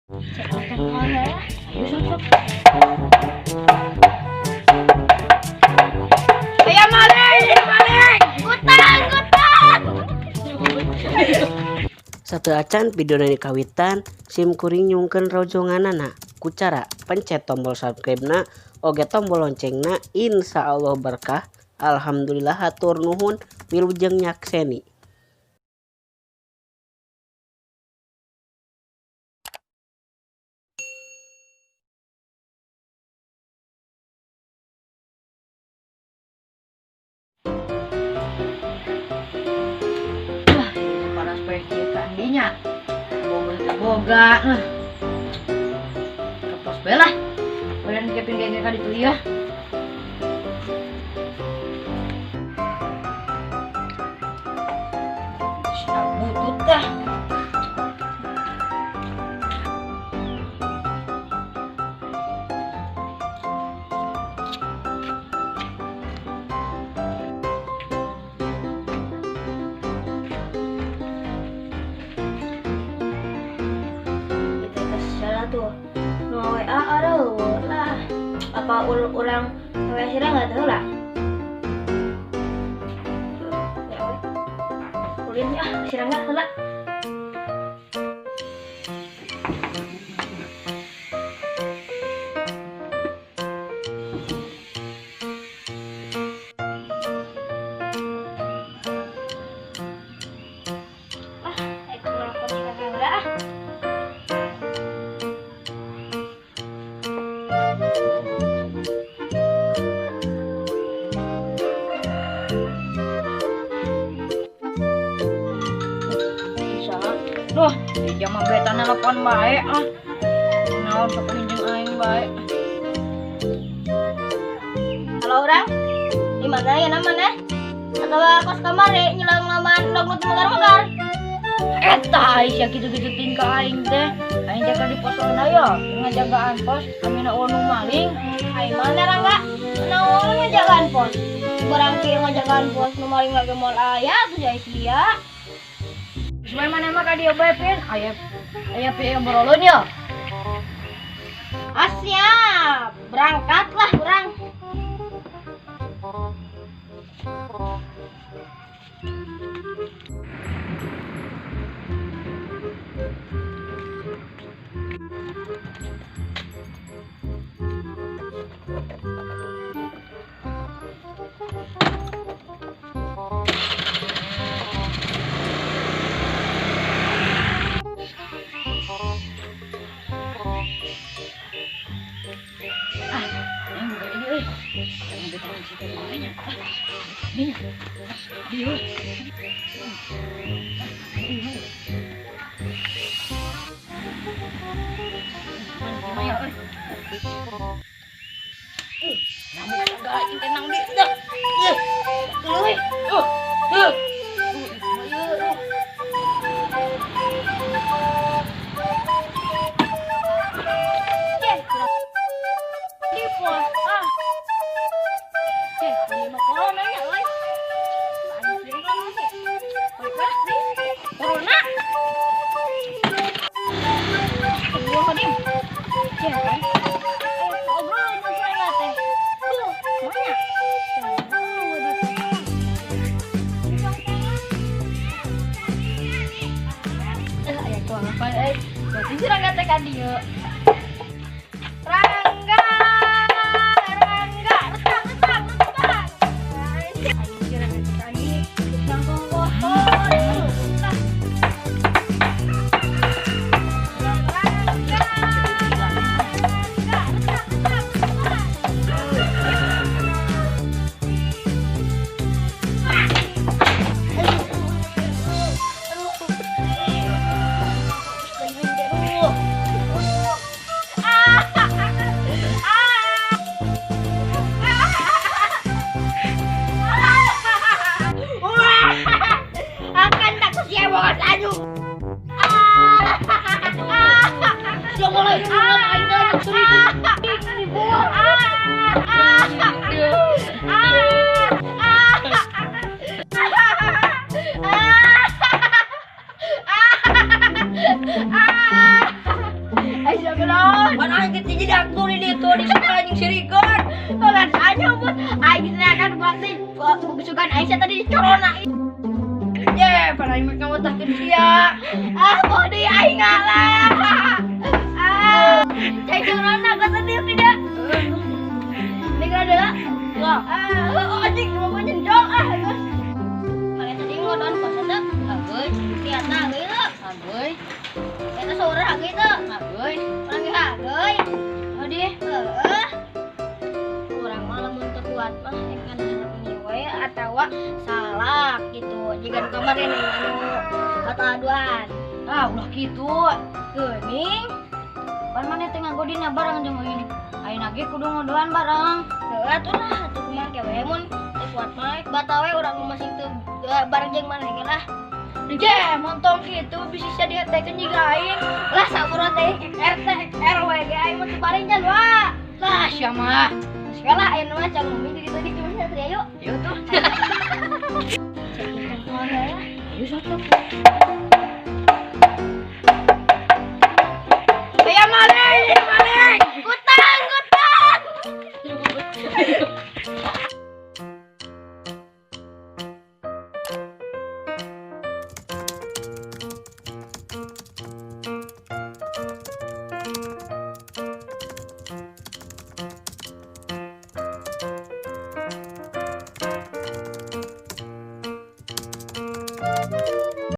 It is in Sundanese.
Ayo sok sok. Aya maling, maling. Gutang, gutang. Sateuacan videona dikawitan, sim kuring nyungkeun rojonganana ku cara pencet tombol subscribe-na oge tombol loncengna, insya Allah berkah. Alhamdulillah, hatur nuhun, wilujeng nyakseni. Wah, panas poe kieu ka andinya. Boga teu boga. Nah. Ke pos bae lah. Badan Kevin gege ka ditu ieu. Butut dah. Kita kesal tuh. No WA aduh lah. Apa orang WA sih nggak tahu lah. Ulin ah, si Rangga heula. Ah, ek nelpon si Rangga heula ah. Duh, di jam beta nelpon bae ah. Naon sok jeung aing bae. Halo orang, di mana ya namanya? Atau kos kamari nyelang laman log nu megar-megar. Eta Aisyah kitu-kitu tingkah aing teh. Aing teh di pos ronda ya, ngajagaan pos, amina eueuh nu maling. Ai mana Rangga? Naon ngajagaan pos? Barang kieu ngajagaan pos nu maling lagi moal aya tuh si Aisyah. Geus bae maneh mah ka dieu bae Pin. Aya aya PM borolon ya. Ah, siap, berangkatlah orang. Ah, aing buka ini euy. Jangan beta si teh nya. Ah, dinya. Dieu. Mana ya euy. Nyamuk sagala aing teh nang di dah. Ieu. Tuluy. Heuh. Di pos. Ah. Ceh, beli mah corona nya euy. Baiklah, nih. Corona. Gua dim. Ceh, kan. Obrolan jeung saya teh. Duh, mana? Eh, aya tuh apa euy? Berarti si Rangga teh ka dieu. Rangga, Rangga, retang, retang, retang. Aing si Rangga teh ka dieu. Kangkung kotor. Aduh, Rangga, Rangga, retang, retang, retang. Akan tak kusiawan aduh. Sia mulai dulu aing teh Kunaon? Mana aing teh jadi aktor di ditu di sana anjing sirikeun. Bukan aja bos. Aing teriakan pasti sugan Aisyah tadi corona. Ye, pan aing mah ngawatahkeun sia. Ah, bodi aing ngalah. Ah, cai corona gak sedih tidak? Ini adalah. Wah, Ah, oh, anjing mau nyenjol ah. Mana tadi ngodon kos eta? Agoy, Tiata hageui teu? Agoy, Eta saurang hageui teu? Agoy. Urang ge hageui. Oh dia. Heeh. Urang mah lamun teu kuat mah rek ngadahar mie we atawa salak gitu. Jiga nu kamari anu kata aduan. Ah, ulah kitu. Geuning. Pan maneh teh ngagodina bareng jeung aing. Aing ge kudu ngodoan bareng. Heuh atuh lah atuh kumaha ke we mun teu kuat mah batal we urang mah masih teu bareng jeung maneh ge lah. Je, montong kitu bisa dihetekeun jiga aing. Lah saurang teh RT RW ge aing mah teu bareng jan wa. Lah sia mah. Segala aya nu mah cang umi di ditu di cuma satria yuk. Yuk tuh. Cek ikan ya. Ayo sok.